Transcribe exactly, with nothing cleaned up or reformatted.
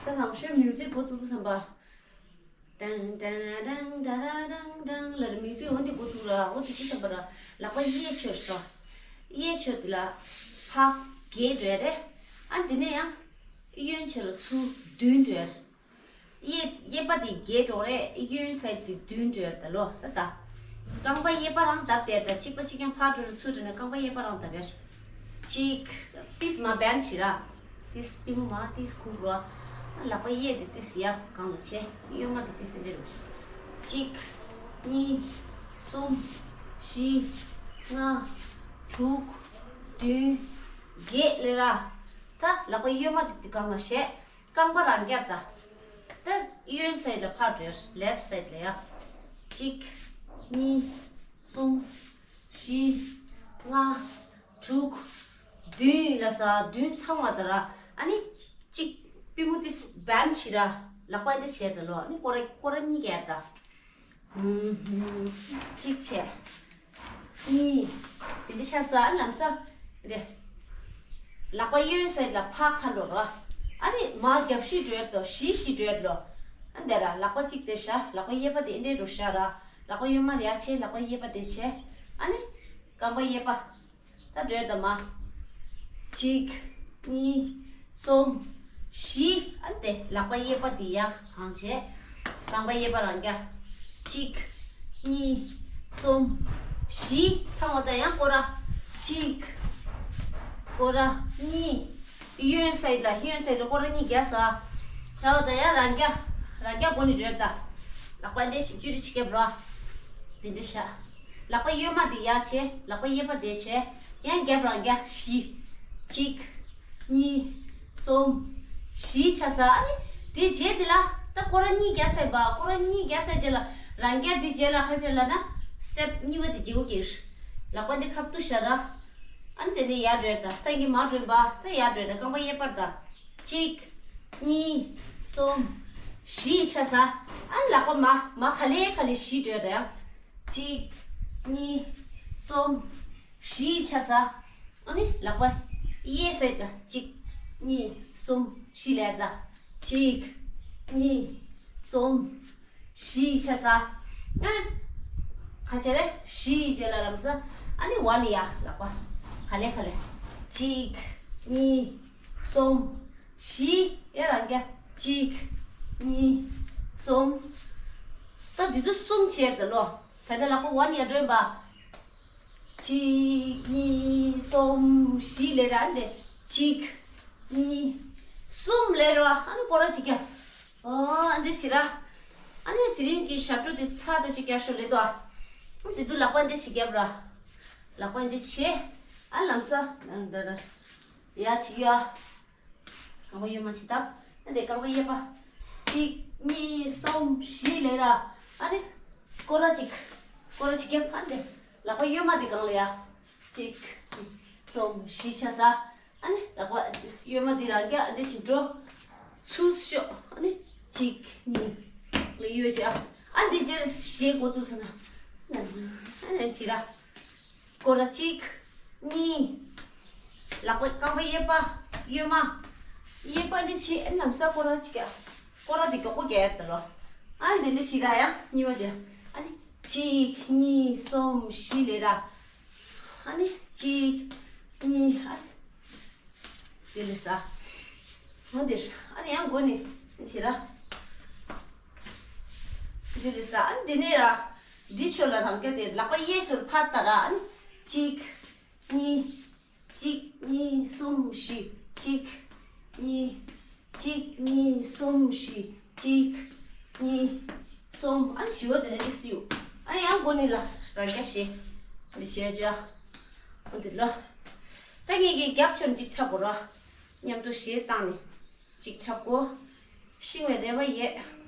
ད་དང་ཤོས་མིའུ་ཛིག་འགོ་བཙུགས་སོང་བསམ་པ། ཏང་ཏང་ཏང་ཏང་ཏང་ཏང་ལ་མིའུ་ཛིག་འོ་འདི་འགོ་བཙུགས་ལ་འོ་འདི་ཅི་བསམ་པ་ར་ལག་པ་གཡས་ཕྱོགས་སོ། གཡས་ཕྱོགས་འདི་ལ་ཕར་བརྒྱད་འགྲོ་ཡ་རེད། ཨ་འདི་ནས་ཡང་གཡོན་ཕྱོགས་ལ་ཚུར་བདུན་འགྲོ་ཡ་རེད། གཡས་གཡས་པ་དེ་བརྒྱད་འགྲོ་རེད། གཡོན་སའི་དེ་བདུན་འགྲོ་ཡ་རེད་ད་ལོ་ད་ད། རྐང་པ་གཡས་པ་རང་བརྡབ་བསྡད་ད་གཅིག་པ་གཅིག་རྐྱང་ཕར་འགྲོ་ནས་ཚུར་འགྲོ་ནས་རྐང་པ་གཡས་པ་རང་བརྡབ་ཡ་རེད། གཅིག་ཏིས་མ་བན་བྱེད་ར། ཏིས་པུས་མོ་མ་ཏིས་ཁུག་རོ། ལག་པ་གཡས་དེ་ཏིས་ཡར་སྒང་ལ་བྱས། གཡོན་མ་དེ་ཏིས་འདྲེ་རུ། གཅིག་གཉིས། གསུམ། བཞི། ལྔ། དྲུག་བདུན། བརྒྱད་ལས་ར། ད་ལག་པ་གཡོན་མ་དེ་དེ་སྒང་ལ་བྱས། རྐང་པ་རང་རྒྱབ་ད། ད་གཡོན་སའི་ལ་ཕར་འགྲོ་ཡ་རེད། ལེཕ་སའི་ལ་ཡ། གཅིག་གཉིས། གསུམ། བཞི། ལྔ། དྲུག་བདུན་ལ་ས་བདུན་ཚང་བ་དང་ར། ཨ་ནི་གཅིག་པུས་མོ་དེ་བན་བྱེད་ར། ལག་པ་འདི་བྱས་ད་ལོ། ཨ་ནི་སྐོར་ར་སྐོར་ར་གཉིས་ཀ་ད། ཨུམ། གཅིག་བྱས། གཉིས། དེ་འདྲ་ཤ་ས་ལམ་ས། རེ། ལག་པ་གཡོན་སའི་ལ་ཕར་ཁ་འགྲོ་ར། ཨ་ནི་མ་རྒྱབ་བཞི་འགྲོ་ཡ་དོ་བཞི་བཞི་འགྲོ་ཡ་ལོ། ཨ་འདི་ར་ལག་པ་གཅིག་དེ་བཞག་ལག་པ་གཡས་པ་དེ་འདྲེ་རུ་བཞག་ར། ལག་པ་གཡོན་མ་ཡར་བྱས། ལག་པ་གཡས་པ་དེ་བྱས། ཨ་ནི་རྐང་པ་གཡས་པ། ད་འགྲོ་ཡ་ད་མ། གཅིག་གཉིས། གསུམ། བཞི། ཨ་ནི་དེ་ལག་པ་གཡས་པ་དེ་ཡར་གང་བྱས། རྐང་པ་གཡས་པ་རང་རྒྱ། གཅིག་གཉིས། གསུམ། བཞི། ཚང་བ་ད་ཡང་སྐོར་ར། གཅིག་སྐོར་ར་གཉིས། གཡོན་སའི་ལ་གཡོན་སའི་ལ་སྐོར་ར་གཉིས་རྒྱ་ས། ཚང་བ་ད་ཡང་རང་རྒྱ། རང་རྒྱ་སྒོ་ནས་འགྲོ་ཡ་ད། ལག་པ་འདྲེ་ཆི་ཅུ་རི་ཆི་རྒྱབ་ར། དེ་འདྲ་བྱ། ལག་པ་གཡོན་མ་དེ་ཡར་བྱས། ལག་པ་གཡས་པ་དེ་བྱས། ཡང་རྒྱབ་རང་རྒྱ་བཞི། གཅིག་གཉིས། གསུམ། བཞི་ཆ་ས། ཨ་ནི་དེ་རྗེས་དེ་ལ་ད་སྐོར་ར་གཉིས་རྒྱག་ཚར་བ། སྐོར་ར་གཉིས་རྒྱག་ཚར་རྗེས་ལ་རང་རྒྱ་དེ་རྗེས་ལ་ཁ་ཆེ་ལ་ན་སི་ཊེབ་གཉིས་པ་དེ་རྗེས་འོ་ཀེ། ལག་པ་འདི་ཁ་ཐུག་བཞག་ར། ཨ་ནི་དེ་ནས་ཡར་འགྲོ་ཡ་ད། སང་གི་མར་འགྲོ་ཡ་པ་ད་ཡར་འགྲོ་ཡ་ད། རྐང་པ་གཡས་པར་ད། གཅིག་གཉིས། གསུམ། བཞི་ཆ་ས། ཨ་ནི་ལག་པ་མ་མ་ག་ལེ་ག་ལེ་བཞི་འགྲོ་ཡ་ད་ཡང་། གཅིག་གཉིས། གསུམ། བཞི་ཆ་ས། ཨ་ནི་ལག་པ་གཡས་སའི་ད། གཅིག་གཉིས། གསུམ། བཞི་ལས་ད། གཅིག་གཉིས། གསུམ། བཞི་ཆ་ས། ཨ་ཁ་ཆེ་ལེ་བཞི་ཆ་ལ་ལམ་ས། ཨ་ནི་ཝན་ཡ་ལག་པ་ག་ལེ་ག་ལེ། གཅིག་གཉིས། གསུམ། བཞི། ཡ་རང་རྒྱ། གཅིག་གཉིས། གསུམ། ད་འདི་ཚོ་གསུམ་བྱས་ད་ལོ། ད་ལྟ་ལག་པ་ཝན་ཡ་འགྲོ་ཡིན་པ། གཅིག་གཉིས། གསུམ། བཞི་ལས་ར་འདི། གཅིག་གཉིས། གསུམ་ལས་ར། ཨ་ནི་སྐོར་ར་གཅིག་རྒྱབ། ཨོ་ཨ་འདི་བྱེད་ར། ཨ་ནི་དེ་རིང་གི་ཞབས་བྲོ་དེ་ཚར་ད་གཅིག་རྒྱབ་ཤོག་ལེ་དོ། ཨ་འདི་དུ་ལག་པ་འདི་གཅིག་རྒྱབ་ར། ལག་པ་འདི་བྱས། ཨ་ལམ་ས་འདི་ར། ཡ་གཅིག་ཡ། རྐང་པ་གཡོན་མ་གཅིག་བརྡབ། ཨ་འདི་རྐང་པ་གཡས་པ། གཅིག་གཉིས། གསུམ། བཞི་ལས་ར། ཨ་ནི་སྐོར་ར་གཅིག་སྐོར་ར་གཅིག་རྒྱབ། ཨ་འདི་ལག་པ་གཡོན་མ་འདི་སྒང་ལ་ཡ། གཅིག་གསུམ། བཞི་ཆ་ས། ཨ་ནི་ལག་པ་གཡོན་མ་འདི་རང་རྒྱ་འདི་བཞིན་འགྲོ། ཚུར་ཤོག་ཨ་ནི་གཅིག་གཉིས། ལ་གཡོན་ཅིག་ཨ་འདི་རྗེས་ལ་ཞེ་འགོ་བཙུགས་ས་ན། ཨ་ནི་བྱེད་ར། སྐོར་ར་གཅིག་གཉིས། ལག་པ་རྐང་པ་གཡས་པ། གཡོན་མ། གཡས་པ་འདི་ཕྱི་ཨ་ནི་ལམ་ས་སྐོར་ར་གཅིག་ཡ། སྐོར་ར་འདི་མགྱོགས་པོ་རྒྱག་ཡ་ད་ལོ། ཨ་འདི་འདི་ཕྱི་ར་ཡ་གཉིས་པ་འདི། ཨ་ནི་གཅིག་གཉིས། གསུམ། བཞི་ལས་ར། ཨ་ནི་གཅིག་གཉིས། ཨ་ནི། དེ་ལས་ས། འོ་འདིར། ཨ་ནི་ཡང་མགོ་ནས་བྱེད་ར། དེ་ལས་ས། ཨ་ནི་འདི་ནས་ར། འདི་ཕྱོགས་ལ་རང་རྒྱ་དེ་ལག་པ་གཡས་ཕྱོགས་ཕར་ལྟ་ར། ཨ་ནི་གཅིག་གཉིས། གཅིག་གཉིས། གསུམ། བཞི། གཅིག་གཉིས། གཅིག་གཉིས། གསུམ། བཞི། གཅིག་གཉིས། གསུམ། ཨ་ནི་བཞི་བ་དེ་ནས་འདི་སིའུ། ཨ་ནི་ཡང་མགོ་ནས་ལ་རང་རྒྱ་བྱེད། འདི་བྱེད་བྱེད། འོ་འདི་ལ། ད་ངེད་ཀྱི་རྒྱབ་ཕྱོགས་གཅིག་འཁྲབ་དགོས་ར། མཉམ་དུ་གཞས་བཏང་ནས་གཅིག་འཁྲབ་དགོས། ཤི་བའི་རེ་བ་ཡོད།